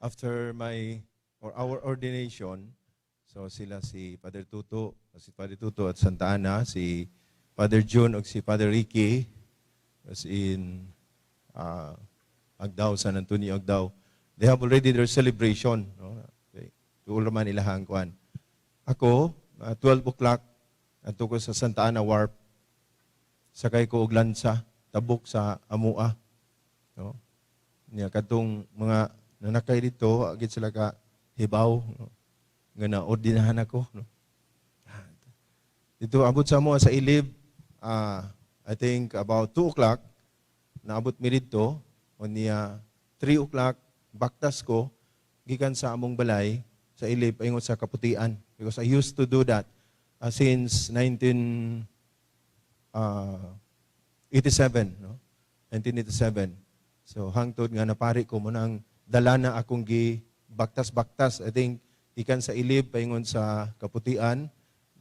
After my or our ordination, so sila si Father Tuto at Santa Ana, si Father June ug si Father Ricky was in Agdao, San Antonio, Agdao. They have already their celebration. No? Okay. Tuol man ilahang kuan. Ako, 12 o'clock, adto ko sa Santa Ana Wharf. Sakay ko og lansa, tabok sa amoa. No? Niya kadtong mga nanakay dito, agit sila ka hibaw, no? Nga na ordinahan ako, no? Dito abot sa amoa sa Ilib, I think about 2 o'clock, naabot mi dito, o niya 3 o'clock, baktas ko, gikan sa among balay, sa Ilib, paingon sa Kaputian. Because I used to do that since 1987, no? 1987. So hangtod nga napari ko mo nang dala na akong gi baktas-baktas. I think ikan sa Ilib paingon sa Kaputian,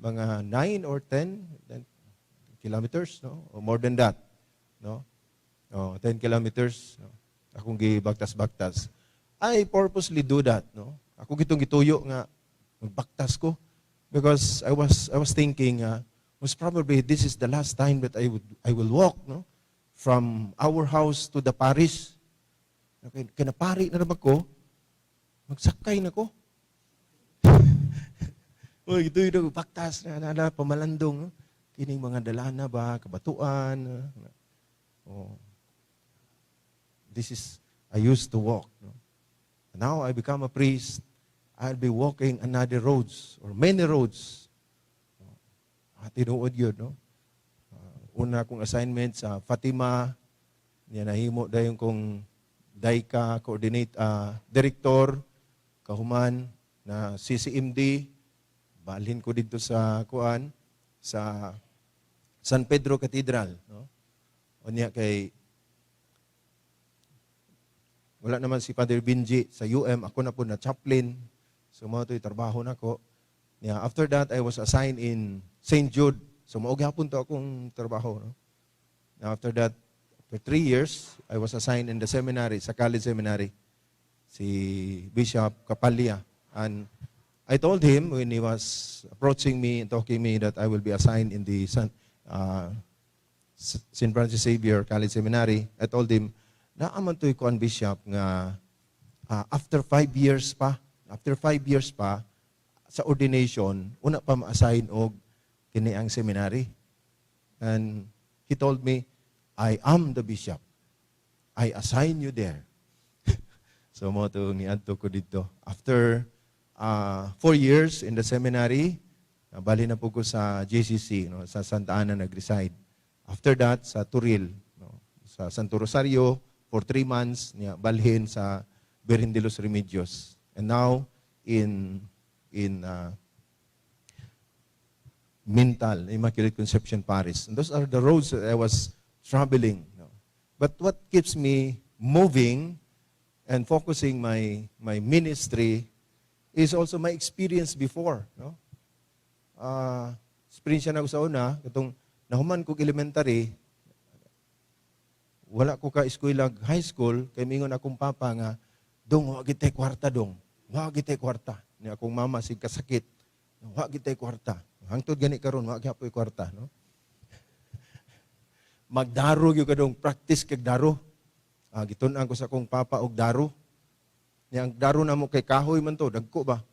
mga 9 or 10 kilometers, no? Or more than that, no? Oh, 10 kilometers, no? Akong gi baktas-baktas. I purposely do that, no? Ako gitong gituyo nga magbaktas ko because I was thinking most probably this is the last time that I will walk, no? From our house to the parish. Okay, kinapari na naman ko, magsakay na ko. Uy, ito yung baktas na, na, na pamalandong. No? Kining mga dalana ba, kabatuan. Oh. This is, I used to walk. No? Now I become a priest, I'll be walking another roads or many roads. Ah, tinuod yun, no? Una akong assignment sa Fatima, niya nahimo dayon kong DICA coordinate director kahuman na CCMD, balhin ko dito sa kuan sa San Pedro Cathedral, no? Unya kay wala naman si Father Benji sa UM, ako na po na chaplain. So mao to'y trabaho nako. Yeah, after that I was assigned in St. Jude. So mao gyapon to akong trabaho, no? Now, after that, for 3 years, I was assigned in the seminary, sa college seminary, si Bishop Capalia. And I told him when he was approaching me and talking me that I will be assigned in the St. Francis Xavier College Seminary, I told him, naa man to'y kuan, Bishop, nga after 5 years pa, sa ordination, una pa ma-assign og kini ang seminary. And he told me, "I am the bishop. I assign you there." So mao to niadto ko dito. After 4 years in the seminary, bali na po ko sa JCC, no, sa Santa Ana nag-reside. After that, sa Toril, no, sa Santo Rosario, for 3 months, niya, balhin sa Virgen de los Remedios. And now, in Mintal, Immaculate Conception Parish. And those are the roads that I was traveling. No? But what keeps me moving and focusing my ministry is also my experience before. No? Experience na ako sa una, itong nahuman kog elementary, wala ko ka eskwela high school, kay mingon akong papa nga, "Dong, wa gitay kwarta, dong. Wa gitay kwarta." Ni akong mama sig kasakit. "Wa gitay kwarta." Hangtod gani karon wa gyapoy kwarta, no? "Magdaro gyud ka, dong, practice kag daro." Ah, gitun-an ko sa akong papa og daro. Niya ang daro namo kay kahoy man to, dagko ba?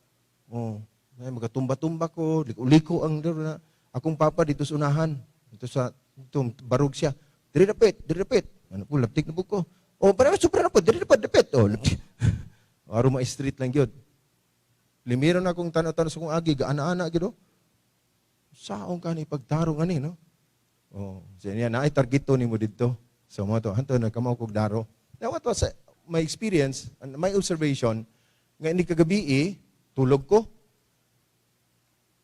Oh, ay magatumba-tumba ko, liko-liko ang daro na. Akong papa dito sa unahan. Dito sa dito, barug siya. "Diri dapit, diri dapit." Ano po, laptik na po ko. "Oh, para sobra na po, diri dapit, dapit." Oh, laptik. Aron ma-straight lang gyud. Limiro na akong tanaw-tanaw sa kong agi, gaana-ana gyud oh. Saong ka ni pagtarong ani, no? Oh, siya niya naay targeto nimo didto. So mo to, hanto nagkamaw kog daro. Now what was my experience and my observation nga ini kagabi eh, tulog ko.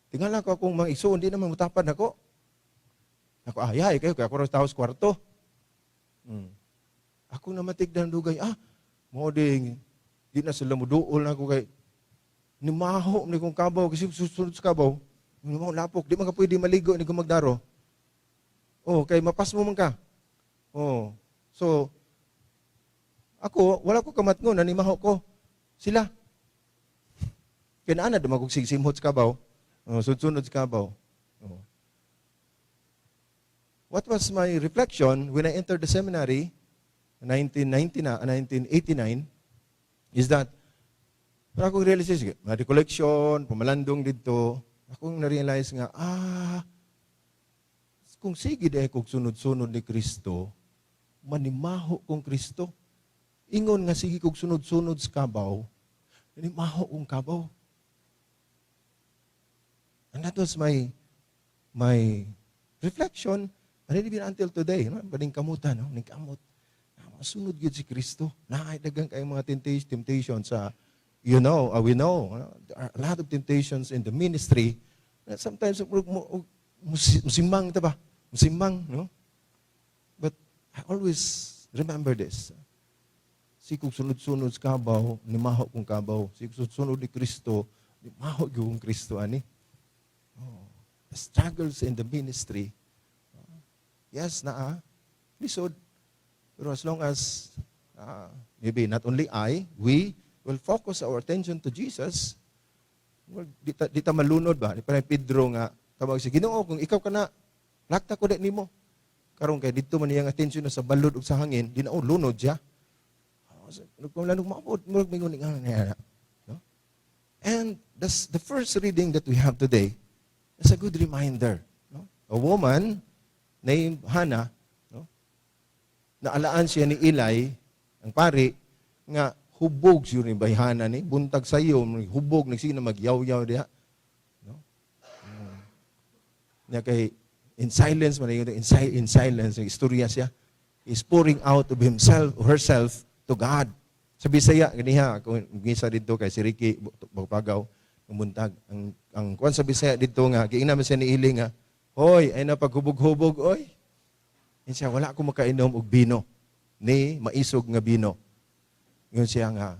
Tingala ko akong mga igsoon, di naman mutapad nako. Ako, ay, kayo, kaya ako ra taos kwarto. Ako na matigdan dugay, mo ding, di na sila muduol na ako kay, nimaho ni kong kabaw, kasi susunod sa kabaw, nimaho lapok, di man ka pwede maligo, ni ko magdaro. Oh, kay mapasmo man ka. Oh, so, ako, wala ko kamatngon, nanimaho ko. Sila. Kaya naa na, dumagog sigsimhot sa kabaw, oh, sudsunod sa kabaw. Oh. What was my reflection when I entered the seminary, 1999, 1989, is that, pero akong realization, mga recollection, pamalandong dito, akong na-realize nga, kung sige diay kog sunod-sunod ni Kristo, manimaho kong Kristo. Ingon nga sige kog sunod-sunod sa kabaw, manimaho kong kabaw. And that was my reflection. And even until today, no? Baning kamutan, no? Ning kamot. Masunod gyud si Kristo. Naay daghang kay mga temptation sa we know, no? There are a lot of temptations in the ministry. That sometimes musimang ta ba? Musimang, no? But I always remember this. Sige kog sunod-sunod sa kabaw, nimaho kong kabaw. Sige kog sunod ni Kristo, nimaho gyud kong Kristo ani. Oh, the struggles in the ministry. Yes, naa. Lisod. Pero as long as, maybe not only I, we will focus our attention to Jesus, well, di ta malunod ba? Di pa na Pedro nga, tawag si Ginoo, kung ikaw ka na, lakta ko di nimo. Karon kay dito man iyang attention na sa balod ug sa hangin, di na oh, lunod siya. Nagpamlanog maabot, murag mingon nga nga. No? And this, the first reading that we have today is a good reminder. No? A woman named Hannah, no? Naalaan siya ni Eli, ang pari, nga hubog siya ni bayhana ni, buntag sayo, hubog, nagsige na magyaw-yaw diha. No? Nya kay in silence man yun, in silence, yung istorya siya, is pouring out of himself or herself to God. Sa Bisaya, ganiha, kung gisa dito kay si Ricky Bagpagaw, ang buntag. Ang kuan sa Bisaya dito nga, giingnan man siya ni Eli nga, "Hoy, ay na paghubog-hubog, oy." Yan siya, "Wala ko makainom og bino, ni maisog nga bino." Yun siya nga,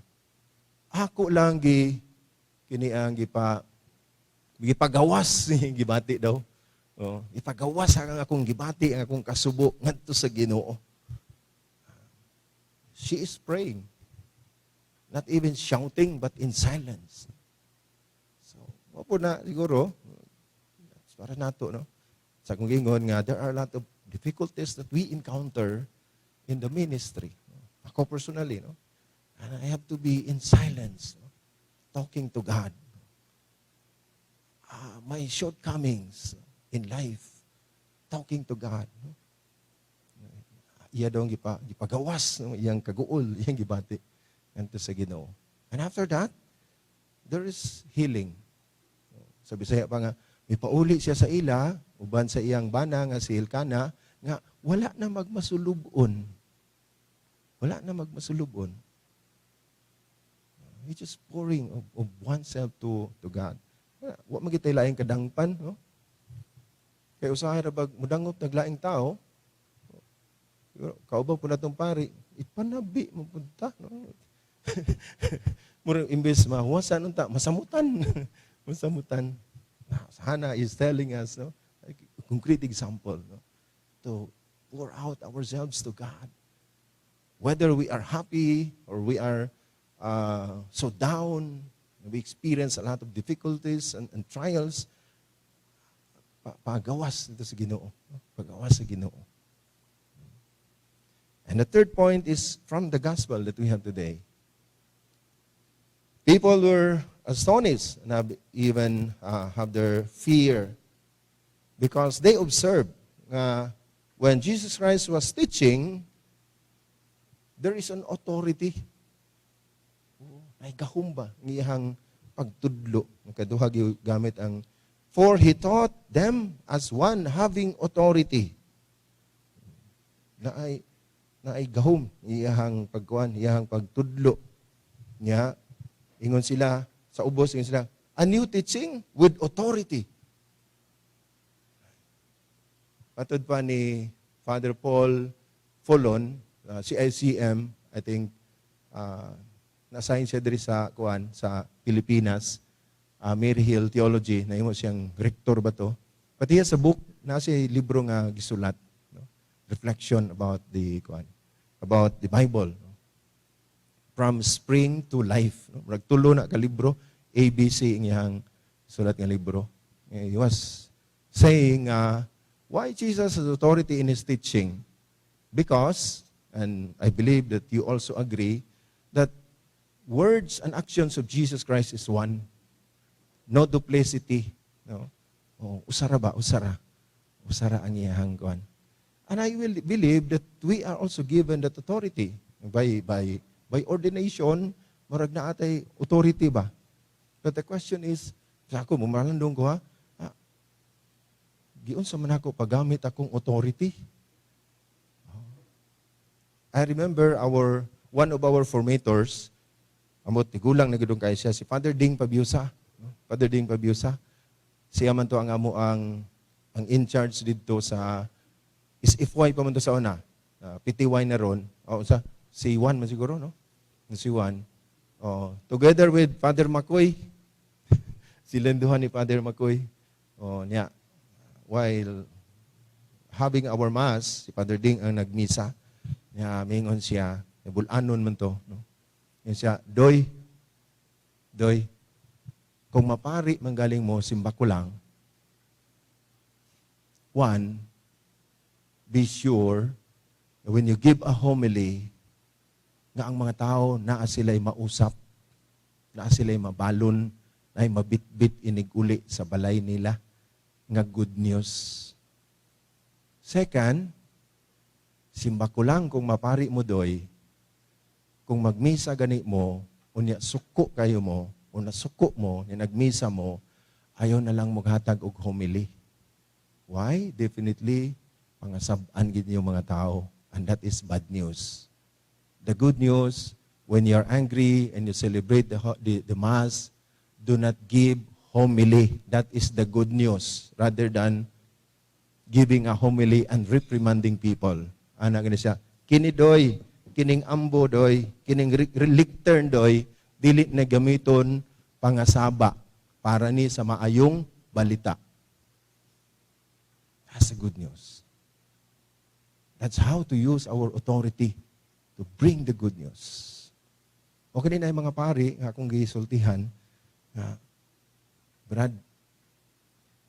"Ako lang gi, kini ang gipagawas," gibati daw. Oh, ipagawas ang akong gibati, ang akong kasubo ngadto sa Ginoo. She is praying. Not even shouting, but in silence. So, mao po na siguro, para nato, no? Sa akong gingon nga, there are a lot of difficulties that we encounter in the ministry. Ako personally, no? And I have to be in silence, no? Talking to God. My shortcomings in life, talking to God. No? Iya daw ang gipagawas, no? Iyang kaguol, iyang gibati ngadto sa Ginoo. And after that, there is healing. Sa Bisaya pa nga, mipauli siya sa ila, uban sa iyang bana nga si Elkana, nga wala na magmasulubon. Wala na magmasulubon. He just pouring of oneself to God. Wala, wa man kitay laing kadangpan, no? Kay usahay ra bag mudangop naglaing tao, siguro, kauban po na tong pari, ipanabi mo punta, no? Murag imbes mahuwasan unta, masamutan. Masamutan. Hannah is telling us, no, like a concrete example, no, to pour out ourselves to God. Whether we are happy or we are so down, we experience a lot of difficulties and trials, pagawas dito sa Ginoo. No? Pagawas sa Ginoo. And the third point is from the gospel that we have today. People were astonished and have even have their fear because they observed when Jesus Christ was teaching, there is an authority. Ay gahom ba ng iyang pagtudlo. Kaduha gamit ang "For he taught them as one having authority." Na ay gahom iyang pagkuan, iyang pagtudlo. Nya ingon sila sa ubos, ingon sila, "A new teaching with authority." Matod pa ni Father Paul Folon, CICM, I think na-assign siya diri sa kuan sa Pilipinas, Maryhill Theology, nahimo siyang rector ba to. But he has a book, na siya libro nga gisulat, no? Reflection about the kuan, about the Bible. No? From Spring to Life. No? Murag tulo na ka libro, ABC ang iyang sulat nga libro. He was saying why Jesus has authority in his teaching. Because, and I believe that you also agree, that words and actions of Jesus Christ is one. No duplicity. No? Oh, usara ba? Usara. Usara ang iyang kuan. And I will believe that we are also given that authority by ordination, murag naa tay authority ba? But the question is, sa ako, mumalandong ko ha, giunsa man ako paggamit akong authority? I remember our one of our formators, amot tigulang na gyud kay siya, si Father Ding Pabiusa. No? Father Ding Pabiusa. Siya man to ang amo ang in charge didto sa SFY pa man to sa una. PTY na ron. O sa C1 man siguro, no? C1. Oh, together with Father Makoy. Silang duha ni Father Makoy. Oh, niya. While having our Mass, si Father Ding ang nagmisa. Niya, mingon siya, bulanon man to, no? Ingon siya, "Doy, Doy, kung mapari manggaling mo, simba ko lang, one, be sure that when you give a homily, nga ang mga tao naa sila'y mausap, naa sila'y mabalon, naay mabitbit inig-uli sa balay nila nga good news. Second, simba ko lang kung mapari mo, Doy, kung magmisa gani mo, unya suko kayo mo, o nasuko mo, ni nagmisa mo, ayaw na lang maghatag og homily." Why? Definitely, pangasab-an gid yung mga tao. And that is bad news. The good news, when you're angry and you celebrate the Mass, do not give homily. That is the good news rather than giving a homily and reprimanding people. Ana gani siya, "Kini Doy, kining ambo Doy, kining lectern Doy, dili na gamiton pangasaba para ni sa maayong balita." That's the good news. That's how to use our authority to bring the good news. Okay na yung mga pari nga akong gisultihan nga, "Brad,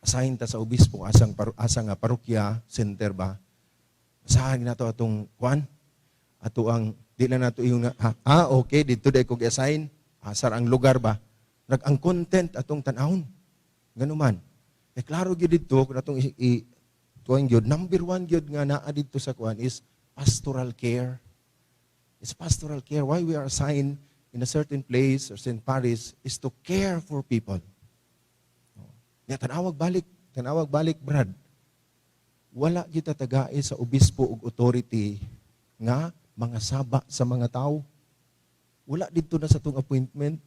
assign ta sa obispo asang asa nga parokya center ba? Asahan nato atong kwan, ato ang di lang nato yung okay didto dai ko gi-assign asar ang lugar ba." Nag ang content atong tan-awon ganuman eh klaro gyud didto kung atong i tuwing gyud number one gyud nga naa didto sa kwan is pastoral care. It's pastoral care. Why we are assigned in a certain place or St. Paris is to care for people. Ya, tanawag balik, Brad. Wala kita tagae sa obispo ug authority nga mga saba sa mga tao. Wala didto na sa atong appointment.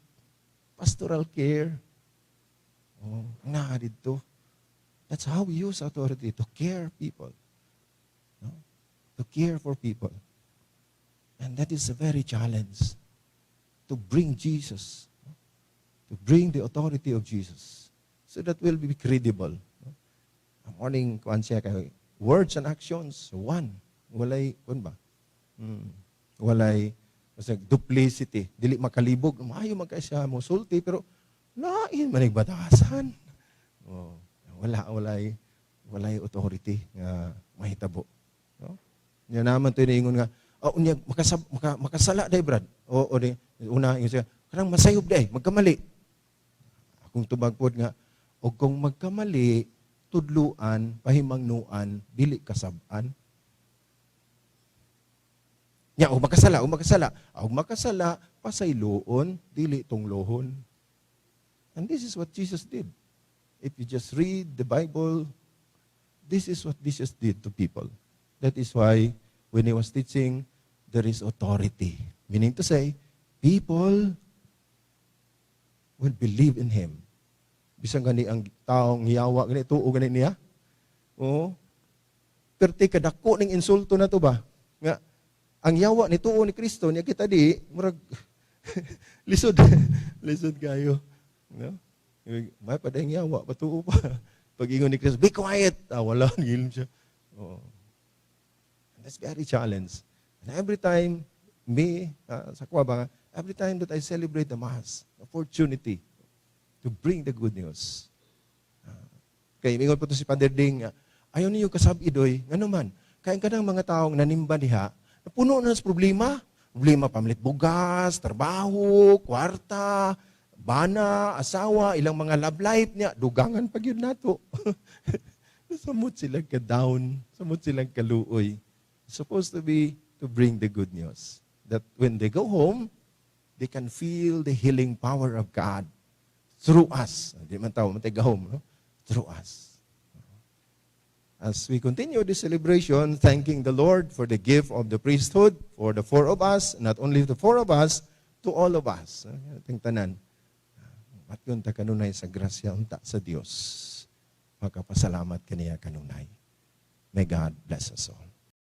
Pastoral care. Oh, naa didto. That's how we use authority, to care people. No? To care for people. And that is a very challenge to bring Jesus, no? To bring the authority of Jesus, so that will be credible. No? Ang morning kuan siya kay words and actions one. Walay kun ba? Walay basta duplicity, dili makalibog. Maayo man kay siya mo sulti pero lain man batasan. Oh, wala walay authority nga mahitabo. No? Nya naman to ingon nga oh, unya makasala day, Brad. O di una ingon siya, kanang masayop day, magkamali. Akong tubag pod nga og kung magkamali, tudluan, pahimangnuan, dili kasab-an. Nya og makasala, og makasala, og makasala, pasayloon, dili tunglohon. And this is what Jesus did. If you just read the Bible, this is what Jesus did to people. That is why when he was teaching, there is authority. Meaning to say, people will believe in him. Bisan gani ang taong yawa gani tuo gani niya. Oo. Perti kadako ning insulto na to ba? Nga ang yawa ni tuo ni Kristo niya kita di murag lisod lisod kayo. No? May pa yawa patuo pa. Pag ingon ni Kristo, "Be quiet." Ah, wala gilom siya. Oo. And that's very challenge. And every time me sa kuwa ba Every time that I celebrate the Mass, opportunity to bring the good news. Kay mingon po to si Father Ding, ayaw niyo kasab-i doy, ngano man, kaya kanang mga taong nanimba diha, puno na sa problema. Problema pamalit bugas, trabaho, kwarta, bana, asawa, ilang mga love life niya, dugangan pa gyud nato. Samot silang ka-down, samot silang kaluoy. It's supposed to be to bring the good news. That when they go home, they can feel the healing power of God through us. Di man tao, man home, no? Through us. As we continue this celebration, thanking the Lord for the gift of the priesthood, for the four of us, not only the four of us, to all of us. Ating tanan. Patyon ta kanunay sa grasya unta sa Dios. Makapasalamat kaniya kanunay. May God bless us all.